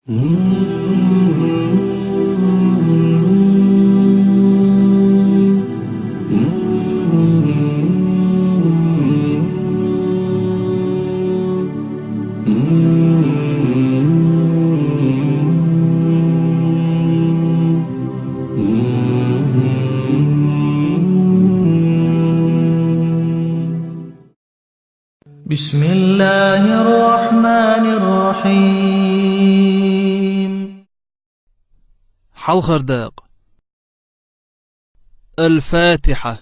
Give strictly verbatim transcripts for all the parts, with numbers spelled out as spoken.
بسم الله الرحمن الرحيم. Хьалхара дакъа. الفاتحة.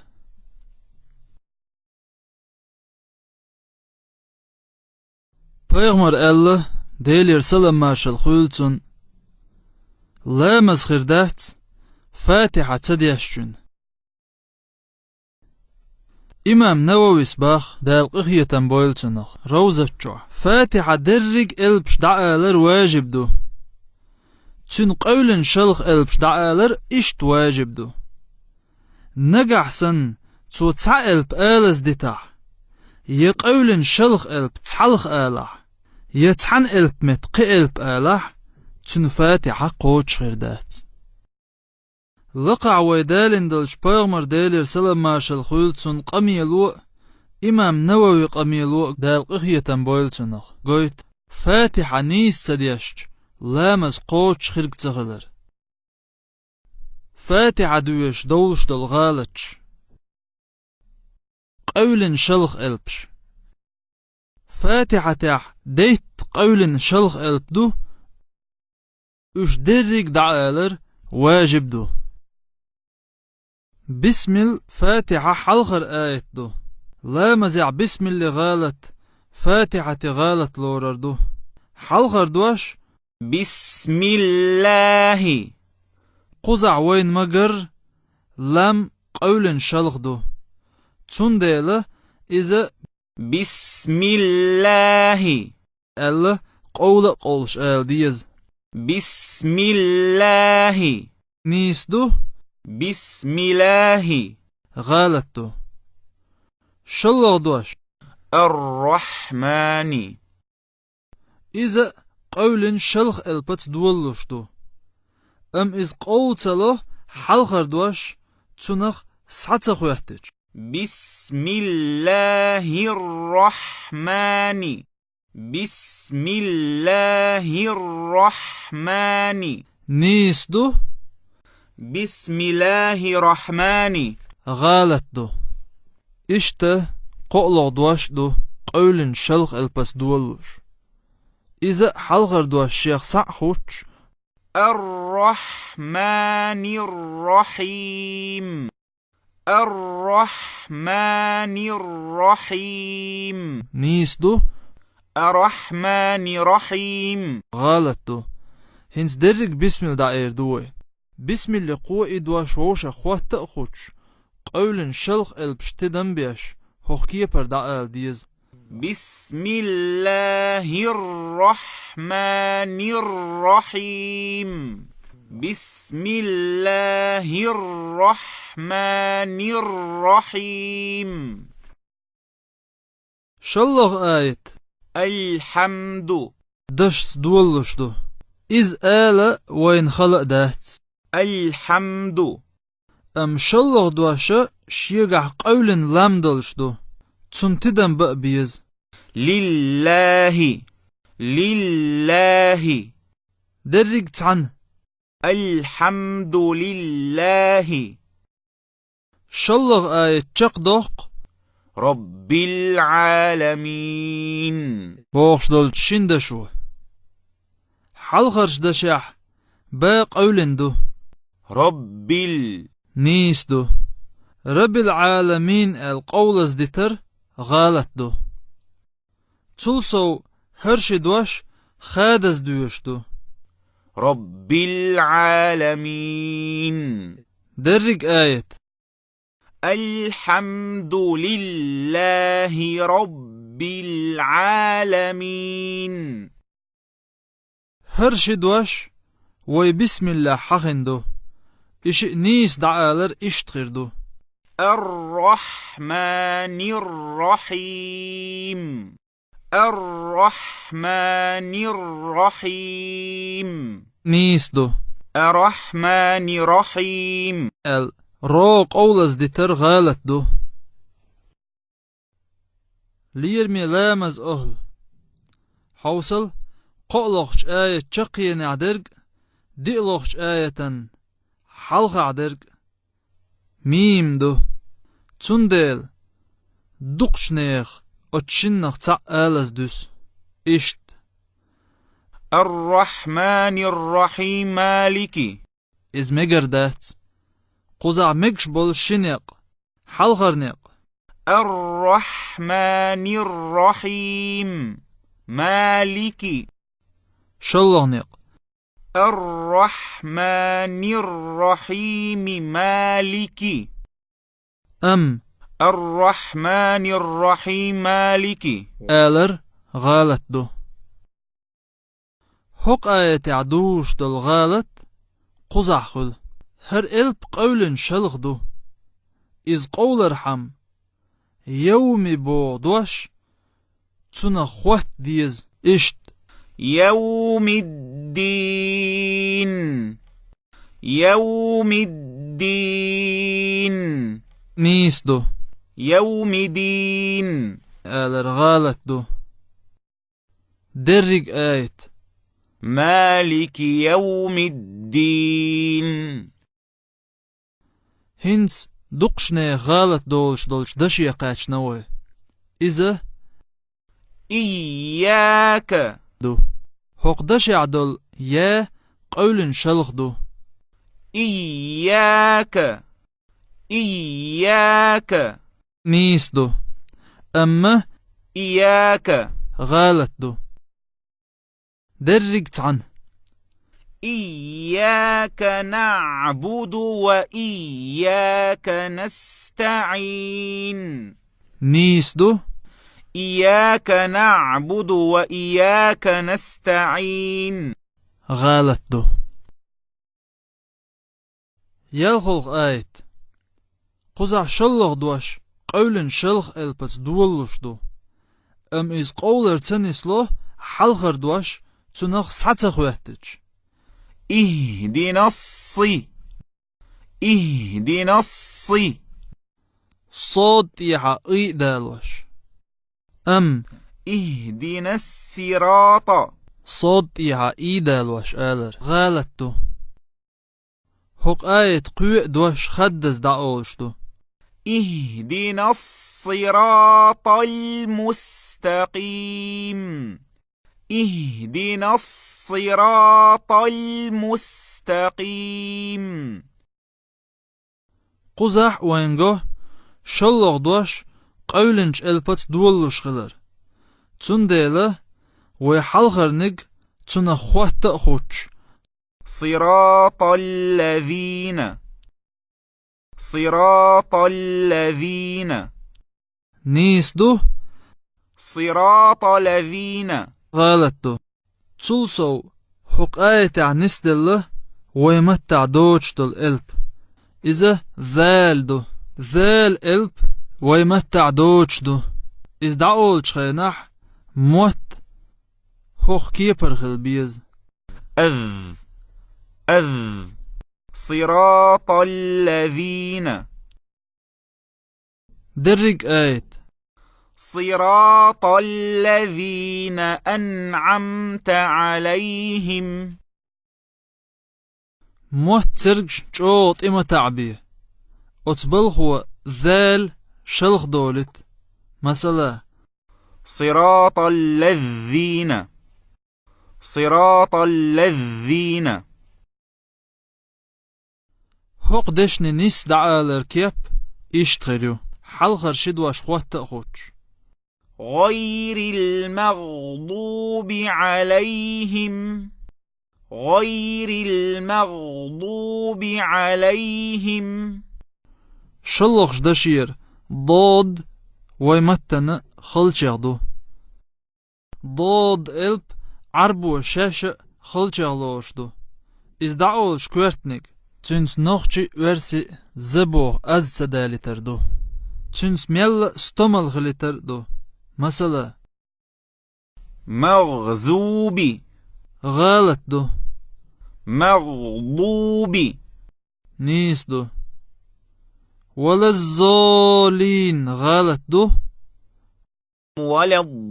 Пайхамара аьлла, Делера салам-маршалла хуьлда цунна: ламаз хир дац Фатихьа ца дешчуьнан. Имам Нававис боху, Дала къинхетам бойла цунах, Равзат чохь: Фатихьа дерриг а элпаш дӀаалар важиб ду. Цуьнан къевлина шалха элпаш дӀаалар иштта важиб ду. Нагахь санна цо цхьа элп алаза дитахь, я къевлина шалха элп цхьалха алахь, я цхьана элпа метта кхин элп алахь, цуьнан Фатихьа кхочуш хир дац. Лакхахь вай далийна долчу Пайхамара, Делера салам-маршалла хуьлда цунна, къамело а, имам Навави къамело а, Дала къинхетам бойла цунах, гойту: Фатихьа нийса ца дешча, ламаз кхочуш хирг ца хилар. Фатихьа доьшуш довлуш долу гӀалаташ. Къевлина шалха элпаш. Фатихьа тӀехь дейтта къевлина шалха элп ду, уьш дерриг а дӀаалар важиб ду. Бисмилла Фатихьа хьалхара аят ду. Ламазехь бисмилле гӀалат, Фатихьате гӀалат лорар ду. Хьалхара дош: بسم الله. Кхузахь вайна ма-гарра, лам къевлина шалха ду. Цундела иза بسم الله аьлла, къовла а къовлуш ала деза. بسم الله. Нийса ду. بسم الله. ГӀалат ду. ШоллагӀа дош: الرحمن. Иза къевлина шалха элпаца долалуш ду. Амма иза къовла ца ло, хьалхара дош цунах схьа ца хоьттича. بسم الله الرحمن. بسم الله الرحمن. Нийса ду. بسم الله الرحمن. ГӀалат ду. Иштта кхоалгӀа дош ду къевлина шалха элпаца долалуш. Иза а хьалхара дош шех схьа а хуттуш. الرحمن الرحيم. الرحمن الرحيم. Нийса ду. الرحمن الرحيم. ГӀалат ду. ХӀинца дерриг а бисмилла дӀаэр ду вай. Бисмилле кхо и дош вовшах хотта а хуттуш, къевлина шалха элпаш тидам беш, хӀокху кепара дӀаала деза. بسم الله الرحمن الرحيم. بسم الله الرحمن الرحيم. ШоллагӀа аят. الحمد. Дашца долалуш ду. Иза ала вайна хала а дац. الحمد. Амма шоллагӀа дош шегахь къевлина лам долуш ду. Цунна тидам бан а беза. لله. لله. Дерриг а цхьаьна. الحمد لله. ШоллагӀа аят чекхдоккху. رب العالمين. Бохуш долчу шина дашо. Хьалхарчу дашехь ба къевлина ду. رب ال. Нийса ду. Раббил Ӏаламин аьлла къовлаза дитар гӀалат ду. Цул сов хӀара ши дош хадаза доьшуш ду. رب العالمين. Дерриг аят. الحمد لله رب العالمين. ХӀара ши дош вай бисмиллахь хьахийна ду. И шиъ нийса дӀаалар иштта хир ду. الرحمن الرحيم. الرحمن الرحيم. Нийса ду. الرحمن الرحيم. Аьлла, ро къовлаза дитар гӀалат ду. Лераме ламаза охӀла. Хьовсал, кхоалгӀачу аят чаккхенехь дерг, диълагӀчу аятан хьалхахь дерг мим ду. Цундела дукхачу нехан оцу шиннах цхьаъ алаза дуьсу. Иштта. الرحمن الرحيم مالك. Иза мегар дац. Кхузахь мегаш болу ши некъ. Хьалхара некъ. الرحمن الرحيم مالك. ШоллагӀа некъ. الرحمن الرحيم مالك. Ам الرحمن الرحيم مالك алар гӀалат ду. ХӀокху аятехь дузуш долу гӀалат кхузахь хуьлу. ХӀара элп къевлина шалха ду. Иза къовлархьама, «Йовми» боху дош цунах хӀотта деза. Иштта. يوم الدين. يوم الدين. Нийса ду. يوم الدين. Алар гӀалат ду. Дерриг аят. مالك يوم الدين. ХӀинца дукхачу нехан гӀалат долуш долчу даше кхаьчна вай. Иза إياك ду. ХӀокху дашехь долу «я» къевлина шалха ду. إياك. إياك. Нийса ду. Амма إياك гӀалат ду. Дерриг цхьаьна. إياك نعبد وإياك نستعين. Нийса ду. إياك نعبد وإياك نستعين. ГӀалат ду. ЯлхолгӀа аят. Кхузахь шоллагӀа дош къевлина шалха элпаца долалуш ду. Амма иза къовлар ца нисло, хьалхара дош цунах схьа ца хӀоьттича. اهدنا الص. اهدنا الص. Сод тӀехьа и далош. Ам اهدنا الصراط. Сод тӀехьа и далош алар гӀалат ду. ХӀокху аят кхоъ а дош хаддаза дӀаолуш ду. اهدنا الصراط المستقيم. اهدنا الصراط المستقيم. Кхузахь вайна го шоллагӀа дош къевлинчу элпаца долалуш хилар. Цундела вай хьалхарниг цунах хотта а хуттуш. صراط الذين. صراط الذين. Нийса ду. صراط الذين. ГӀалат ду. Цул сов, хӀокху аятехь нисделла вай маттахь доцуш долу элп. Иза зал ду. Зал элп вай маттахь доцуш ду. Иза дӀаолучу хенахь мотт хӀокху кепара хила беза. الذ. الذ. صراط الذين. Дерриг аят. صراط الذين أنعمت عليهم. Мотт цергаш чӀогӀа тӀе ма таӀабе. Оцу балхо зал шалха долуьйту. Масала. صراط الذين. صراط الذين. ХӀокху дешнийн нисса дӀаалар кеп иштта хир ю, хьалхара ши дош хотта а хуттуш. غير المغضوب عليهم. غير المغضوب عليهم. ШолгӀачу дашера дод вай маттана халчех ду. Дод элп Ӏарбо шаьш а халчех лоруш ду. Иза дӀаолуш коьртаниг, цуьнца нохчи а, оьрси а з боху аз ца далийтар ду. Цуьнца мелла а стомал хилийтар а ду. Масала. مغضوب. ГӀалат ду. مغضوب. Нийса ду. ولا الضالين. ГӀалат ду. ولا الضالين.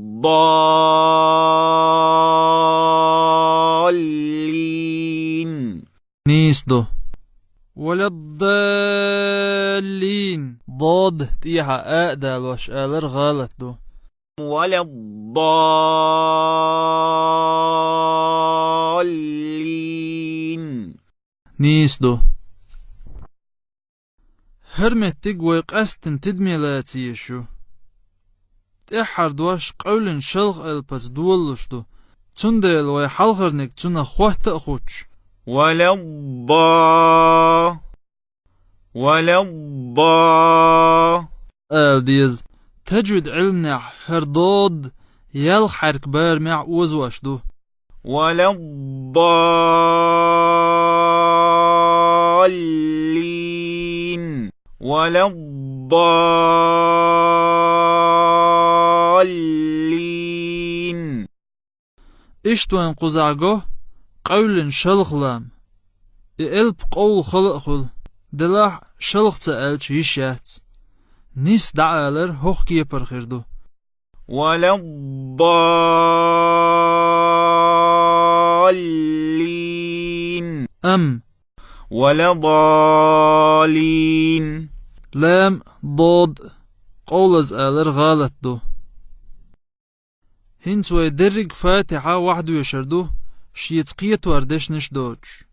Нийса ду. ولا الضالين. Дод тӀехьа а далош алар гӀалат ду. ولا الضالين. Нийса ду. ХӀара меттиг вай къаьстина тидаме лаца езаш ю. ТӀеххьара дош къевлина шалха элпаца долалуш ду, цундела вай хьалхарниг цунах хотта а хутташ. ولا الضا-، ولا الضا-، ала деза. Таджвид Ӏилманехь хӀара дод ялх хьарка барамехь озош ду. ولا الضالين. ولا الضالين. Иштта вайна кхузахь го къевлина шалха лам. И элп къовла хала а хуьлу, делахь а шалха ца аьлча йиш яц. Нийса дӀаалар хӀокху кепара хир ду. ولا الضالين. Ам. ولا الضالين. Лам, дод къовлаза алар гӀалат ду. ХӀинца вай дерриг Фатихьа вахьдоьшур ду, шеца кхетор дешнаш доцуш.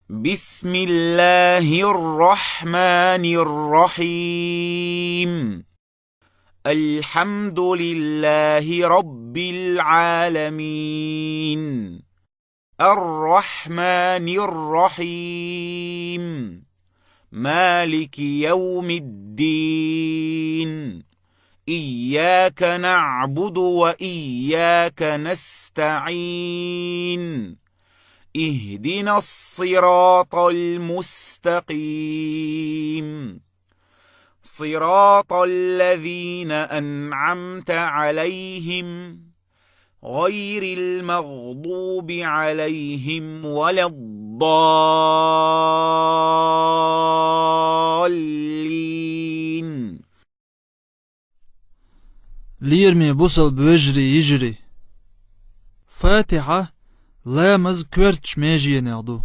بسم الله الرحمن الرحيم. الحمد لله رب العالمين. الرحمن الرحيم. مالك يوم الدين. إياك نعبد وإياك نستعين. اهدنا الصراط المستقيم. صراط الذين أنعمت عليهم غير المغضوب عليهم ولا الضالين. Лераме бусалба вежарий, йижарий. Фатихьа ламаз коьртачу меженех ду.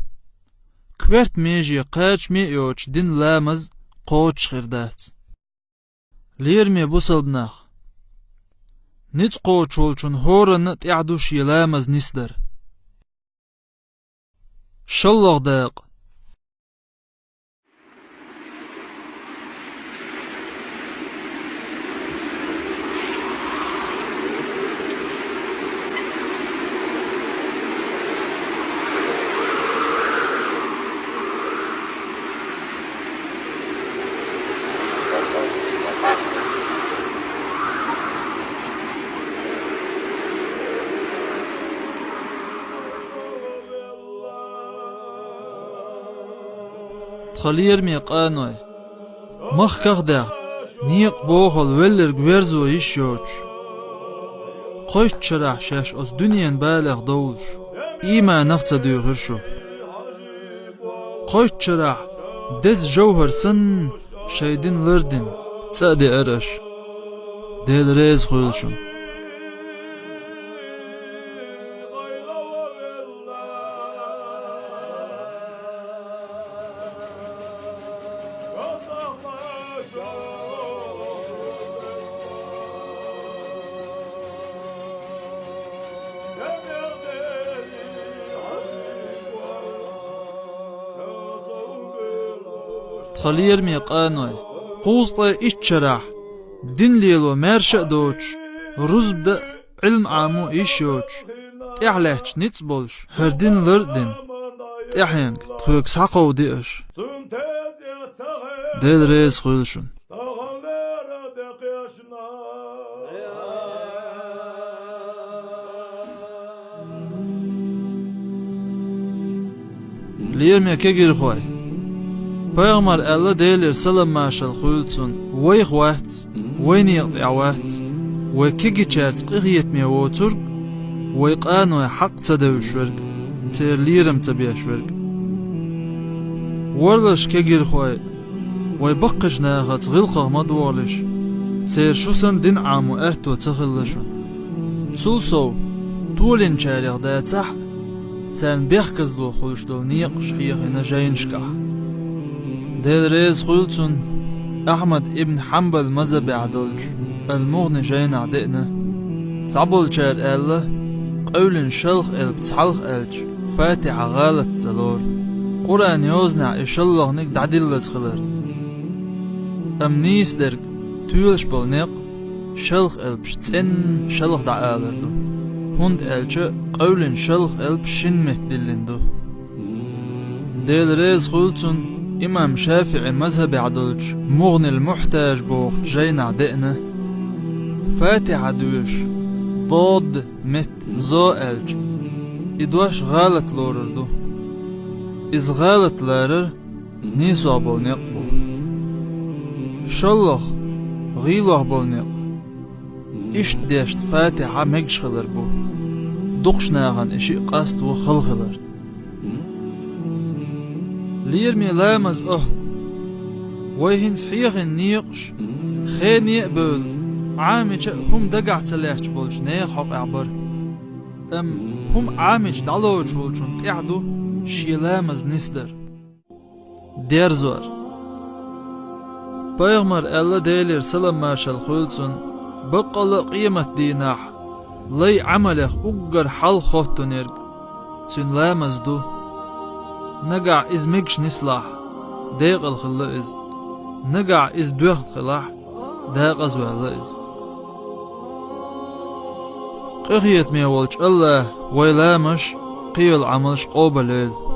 Коьрта меже кхачаме а йоцуш дина ламаз кхочуш хир дац. Лераме бусалба нах. Ницкъ кхочуш волчун хӀоранна а тӀехь ду шен ламаз нисдар. ШоллагӀа дакъа. Тхан лераме къаной, махках а даьхна, некъа бохал велларг верзо йиш йоцуш, кхойтта шарахь шаьш оцу дуьненан балех довлуш, ийманах а ца дуьйхира шу. Кхойтта шарахь деза жовхӀар санна шайн дин лардина цӀа а деара аша. Дела реза хуьлда шуна. Тхан лераме къаной, кхузткъе итт шарахь дин лело маьрша а доцуш, рузба дан а, Ӏилма Ӏамо а йиш йоцуш, тӀаьхьалаьтташ ницкъ болуш, хӀара дин лар а дина, тӀаьхьенга тхоьга схьакховдийша. Дела реза хуьлда шуна. Лераме кегийрхой, пайхамара аьлла, Делера салам-маршалла хуьлда цунна: вайх вац, вайн некъа тӀехь вац. Вай кегийчаьрца къинхетаме воцург, вай къаной хьакъ ца девзаш верг, церан лерам ца беш верг. Варгволаш кегийрхой, вай баккхийча нахаца гӀиллакхах ма догӀалаш, церан шу санна дин Ӏамо аьтто ца хилла шун. Цул сов, толийначарех дацахь а, царна бехказло хуьлуш долу некъаш хьехийна жайнашкахь. Дела реза хуьлда цунна, Ахьмад ибн Хьанбал мазхӀабехь долчу Ал-МугӀни жайнахь деана. Цхьаболчара аьлла, къевлина шалха элп цхьалха аьлча, Фатихьа гӀалат ца лору, Къуръан йозанехь и шолгӀаниг дӀадиллаза хилар. Амма нийса дерг, тоьлуш болу некъ шалха элпаш цӀена шалха дӀаалар ду, хӀунда аьлча къевлина шалха элпаш шина метта диллина ду. Дела реза хуьлда цунна, имам ШафиӀи мазхӀабехь долчу МугӀнил-Мухьтаж бохучу жайнахь деана. Фатихьа доьшуш, дод метта зо аьлча, и дош гӀалат лорур ду. Иза гӀалат ларар нийсо болу некъ бу. ШолгӀа, гӀийло болу некъ. Иштта дешна Фатихьа мегаш хилар бу. Дукхачу нахана и шиъ къасто хала хилар. Лераме ламазан охӀла! Вай хӀинца хьехийна некъаш, хене а бевлла, Ӏамийча а хӀума дагахь ца лаьтташ болчу нехан хьокъехь бара. Амма хӀума Ӏамийча дӀалоцуш волчунна тӀехь ду шен ламаз нисдар. Дерзор. Пайхамара аьлла, Делера салам-маршалла хуьлда цунна, баккъалла а къематдийнахь лай Ӏамалех уггар хьалха хоттунерг цуьнан ламаз ду. Нагахь иза мегаш нислахь, декъала хилла иза. Нагахь иза доьхна хилахь, декъаза ваьлла иза. Къинхетаме волчу АллахӀа вай ламазаш, кхийолу Ӏамалш къобалйойла.